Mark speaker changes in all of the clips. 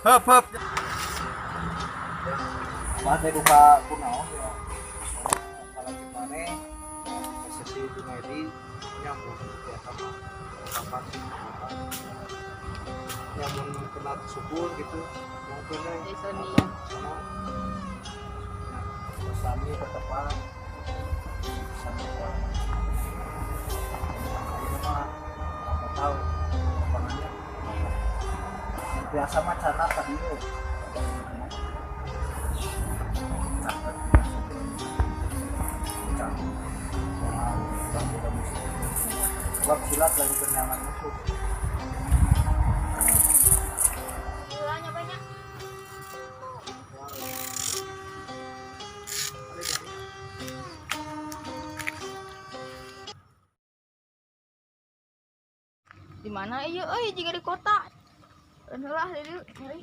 Speaker 1: Hop hop.
Speaker 2: Mah teh duka kunaon ya. Kalau gimana posisi Junedi nyambung biasa mah kapan nyambung kena syukur gitu mungkin
Speaker 3: Eh, Sony.
Speaker 2: Sama sami tetepan sami ini mah nggak tahu lapangannya biasa mah cara tadi itu. Klub silat lagi kenyaman musuh.
Speaker 3: Gulanya banyak. Di mana iya euy jika di kota. Lah di dieu nyari.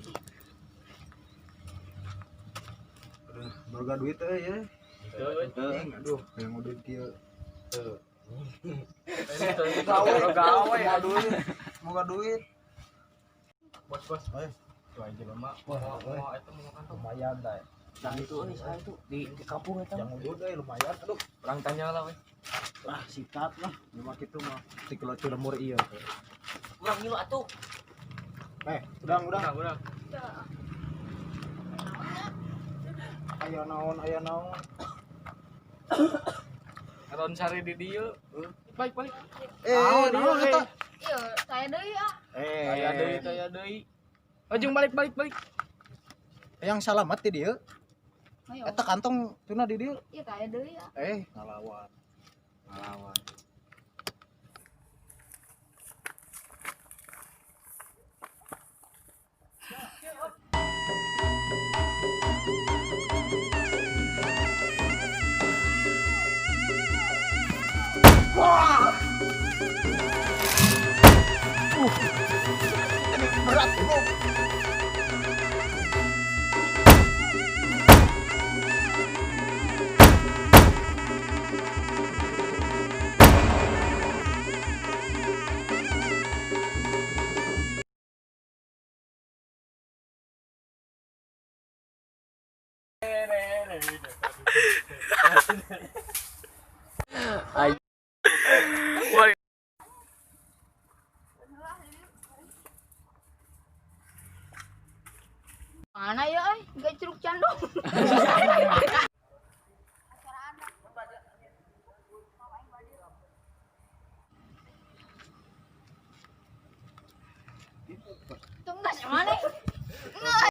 Speaker 2: Aduh, boga duit euy ya. Aduh, yang udah kieu. Gawe, gawe, duit. Moga duit.
Speaker 1: Bos bos.
Speaker 2: Eh.
Speaker 1: Tuh aja mah.
Speaker 2: Wah,
Speaker 1: Mau itu mau kan tuh.
Speaker 2: Lumayan dah.
Speaker 4: Nah itu euy saya tuh di kampung eta.
Speaker 2: Yang udah euy lumayan. Aduh,
Speaker 1: Orang tanya lah weh.
Speaker 2: ah sikat lah. Cuma kitu mah si kilo cilemur ieu.
Speaker 4: Urang ngilu atuh.
Speaker 2: Eh, udang, udang.
Speaker 1: Udah, udah.
Speaker 2: Aya naon, aya naon.
Speaker 1: Ron sari di dieu. Balik balik.
Speaker 2: Eh, naon eta?
Speaker 3: Iya, saya deui ah.
Speaker 2: Eh,
Speaker 1: Aya deui, aya deui. Ujung balik balik balik.
Speaker 2: Yang salamet di dieu.
Speaker 3: Ayo.
Speaker 2: Eta kantong tuna di dieu.
Speaker 3: Iya, saya deui ah.
Speaker 2: Eh, ngalawan. Ngalawan. Wah. Ini berat, bro.
Speaker 3: Mana ya euy? Gak curug candung. Itu enggak sih mana? Enggak.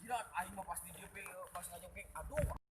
Speaker 1: Jiran aing mah pas di JP pas ngajengking aduh.